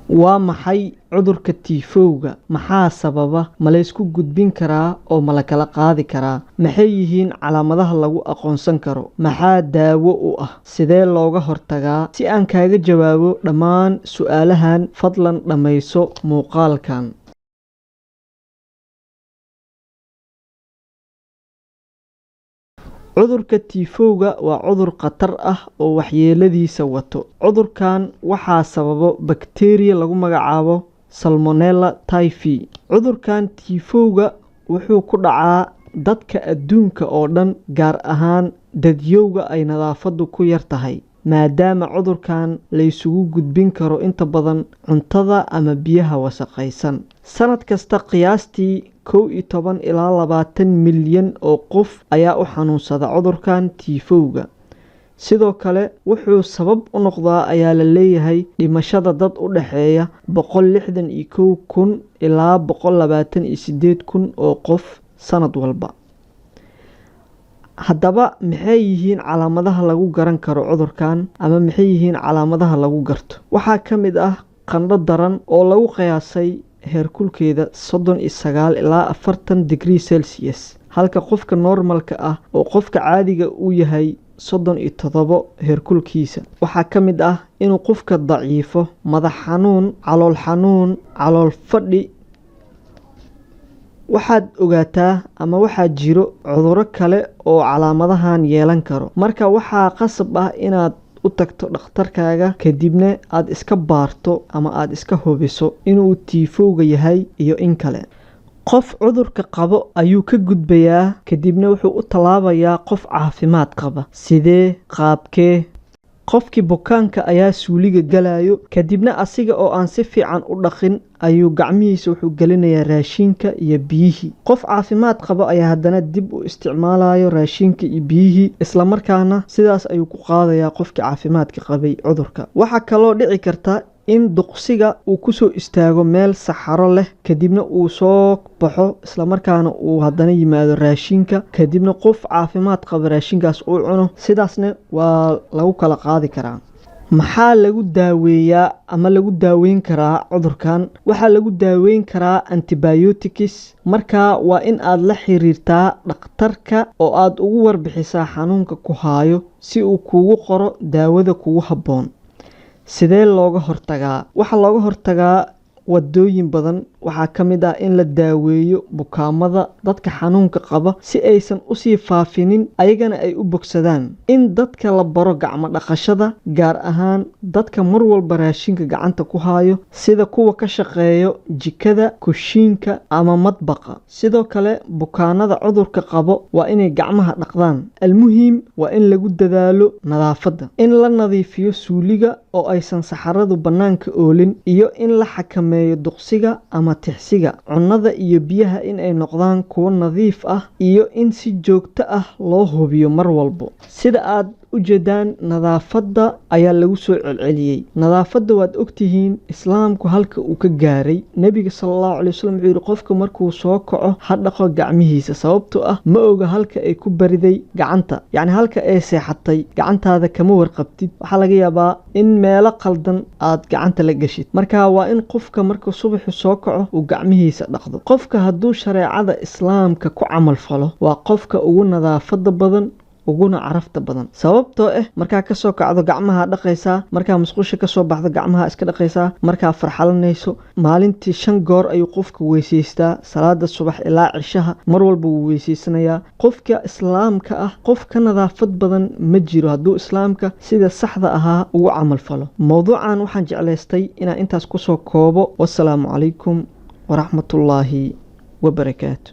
Waa maxay cudurka tiifowga? Maxaa sababa? Ma la isku gudbin karaa oo ma la kala qaadi karaa? Maxay yihiin calaamadaha lagu aqoonsan karo? Maxaa daawo u ah? Sidee looga hortagaa? Si aan kaaga jawaabo dhammaan su'aalahan, fadlan dhammayso muuqaalkan. Cudurka tiifowga waa cudur khatar ah oo waxyeeladiisa wato. Cudurkan waxaa sababa bakteeriya lagu magacaabo Salmonella typhi. Cudurkan tiifowga wuxuu ku dhacaa dadka adduunka oo dhan, gaar ahaan dadyowga ay nadaafadu ku yar tahay, maadaama cudurkan la isugu gudbin karo inta badan cuntada ama biyaha wasakhaysan. Sanad kasta qiyaastii 11 ilaa 20 milyan oo qof ayaa u xanuunsada cudurkan tiifowga. Sidoo kale wuxuu sabab u noqdaa ayaa la leeyahay dhimashada dad u dhexeeya 161,000 ilaa 128,000 oo qof sanad walba. Haddaba maxay yihiin calaamadaha lagu garan karo cudurkan, ama maxay yihiin calaamadaha lagu garto? Waxaa ka mid ah qandho daran oo lagu qiyaasay heerkulkeeda 39 ilaa 40 degree Celsius, halka qofka normalka ah oo qofka caadiga uu yahay 37 heerkulkiisa. Waxaa ka mid ah inuu qofka daciifo, madax xanuun, calool xanuun, calool fadhi. Waxaad ogaataa ama waxaa jiro cudurro kale oo calaamadahan yeelan karo. Marka waxaa qasab ah inaad u tagto dhakhtarkaaga, kadibna aad iska baarto ama aad iska hubiso inuu tiifowga yahay iyo in kale. Qof cudurka qabo ayuu ka gudbayaa, kadibna wuxuu u tallaabayaa qof caafimaad qaba. Sidee? Qaabkee? Qofkii bukaanka ayaa suuliga galayo, kadibna asiga oo aan si fiican u dhaqin ayuu gacmihiisa wuxuu gelinayaa raashinka iyo biyihii. Qof caafimaad qaba ayaa haddana dib u isticmaalayo raashinka iyo biyihii, isla markaana sidaas ayuu ku qaadayaa qofkii caafimaadka qabay cudurka. Waxaa kaloo dhici karta in duqsiga uu kusoo istaago meel saxaro leh, kadibna uu soo baxo, isla markaana uu haddana yimaado raashinka, kadibna qof caafimaad qaba raashinkaas uu cuno. Sidaasna waa lagu kala qaadi karaa. Maxaa lagu daaweeyaa ama lagu daaweyn karaa cudurkan? Waxaa lagu daaweyn karaa antibiotics. Marka waa in aad la xiriirtaa dhakhtarka oo aad ugu warbixisaa xanuunka ku haayo si uu kuugu qoro daawada kugu habboon. Sidee looga hortagaa? Waxaa looga hortagaa wadooyin badan. Waxaa ka mid ah in la daaweeyo bukaamada dadka xanuunka qaba si aysan usii faafinin, ayagana ay u bogsadaan. In dadka la baro gacmo dhaqashada, gaar ahaan dadka mar walba raashinka gacanta ku hayo, sida kuwa ka shaqeeyo jikada, kushiinka ama madbaqa. Sidoo kale bukaanada cudurka qabo waa inay gacmaha dhaqdaan. Almuhiim waa in lagu dadaalo nadaafadda, in la nadiifiyo suuliga oo aysan saxaradu bannaanka oolin, iyo in la xakameeyo duqsiga ama tixsiga. Cunnada iyo biyaha in ay noqdaan kuwo nadiif ah, iyo in si joogto ah loo hubiyo mar walbo. Sida aad u jeedaan, nadaafadda ayaa lagu soo celceliyey. Nadaafadda waad ogtihiin islaamku halka uu ka gaaray. Nebiga sallallahu alayhi wasallam wuxuu yidhi qofka markuu soo kaco ha dhaqo gacmihiisa, sababtoo ah ma oga halka ay ku bariday gacanta, yacni halka ay seexatay gacantaada kama warqabtid. Waxaa laga yaabaa in meelo qaldan aad gacanta la gashid. Marka waa in qofka markuu subaxu soo kaco uu gacmihiisa dhaqdo. Qofka hadduu shareecada islaamka ku camal falo waa qofka ugu nadaafadda badan, uguna carafta badan. Sababtoo ah markaa kasoo kacdo gacmaha dhaqaysaa, markaa musqusha kasoo baxdo gacmaha iska dhaqaysaa, markaa farxalanayso. Maalintii 5 goor ayuu qofka weysaystaa, salaada subax ilaa cishaha mar walba wuu weysaysanayaa. Qofka islaamka ah qof ka nadaafad badan ma jiro hadduu islaamka sida saxda ahaa ugu camal falo. Mowduucan waxaan jeclaystay inaan intaas kusoo koobo. Wassalaamu calaykum waraxmatullaahi wabarakaatu.